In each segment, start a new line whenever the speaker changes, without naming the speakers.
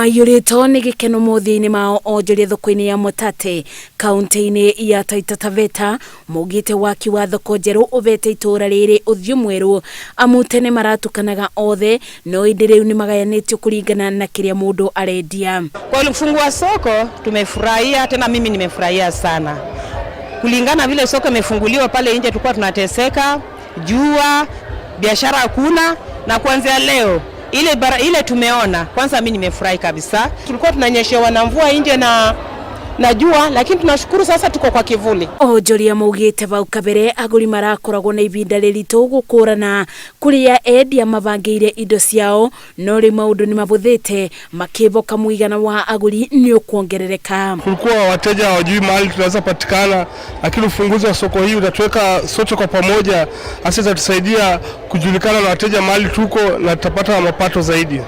Maiyũrĩtwo nĩ gĩkeno mothiũ-inĩ mao onjoria thoko-inĩ ya Mwatate kaunti-inĩ ya Taita Taveta maugĩte waki wa thoko njerũ ũbete itũũra rĩrĩ ũthiũ mwerũ amu tene maratukanaga othe no ĩndĩ rĩu nĩ magayanĩtio kũringana na kĩrĩa mũndũ arendia.
Kwa kufungua soko tumefurahia, tena mimi nimefurahia sana. Kulingana vile soko imefunguliwa pale nje tulikuwa tunateseka, jua, biashara hakuna, na kuanzia leo ile bara, ile tumeona kwanza, mimi nimefurahi kabisa.
Tulikuwa tunanyeshewa na mvua nje na jua, lakini tunashukuru sasa tuko kwa kivuli.
Onjoria maugĩte bau kabere agũri marakoragwo na ibinda rĩritũ gũkũrana kũrĩa endia mabangĩire indo ciao no rĩu maũndũ nĩ mabũthĩte makĩboka mũigana wa agũri nĩ ũkuongerereka.
Kulikuwa wateja hawajui mahali tunaweza patikana, lakini ufunguzi wa soko hii utatuweka sote kwa pamoja, hasa itatusaidia kujulikana na wateja mahali tuko na tutapata mapato zaidi.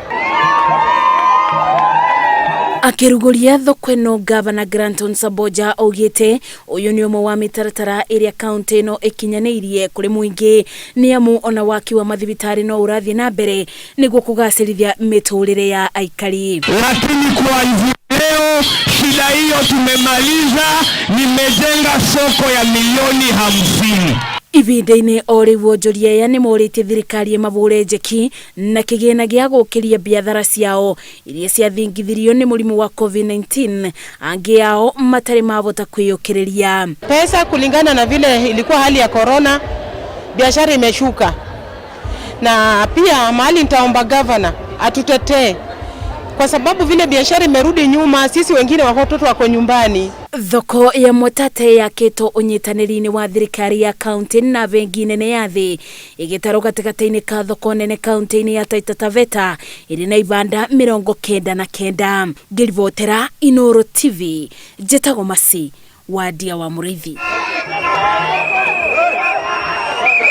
Akĩrugũria thoko ĩno Gavana Granton Samboja augĩte ũyũ nĩ ũmwe wa mĩtaratara ĩrĩa kaunti ĩno ĩkinyanĩirie kũrĩ mũingĩ nĩ amu ona waki wa mathibitarĩ no ũrathiĩ na mbere nĩguo kũgacĩrithia mĩtũrĩre ya aikari.
Lakini kwa hivi leo shida hiyo tumemaliza, nimejenga soko ya milioni 50.
Ibinda-inĩ o rĩu onjoria aya nĩ morĩtie thirikari ĩmabũre njeki na kĩgĩna gĩa gũkĩria biathara ciao iria ciathingithirio nĩ mũrimũ wa COVID-19 angĩ ao matarĩ mabota kwĩyũkĩrĩria.
Pesa kulingana na vile ilikuwa hali ya corona, biashara imeshuka, na pia mahali nitaomba governor atutetee kwa sababu vile biashara imerudi nyuma, sisi wengine watoto wako nyumbani.
Thoko ya Mwatate yakĩtwo ũnyitanĩri-inĩ wa thirikari ya kaunti na bengi nene ya thĩ ĩgĩtarwo gatagatĩ-inĩ ka thoko nene kaunti-inĩ ya Taita Taveta ĩrĩ na ibanda 99. Ngĩribotera Inooro TV njĩtagwo Masi Wadia wa Mũrĩithi.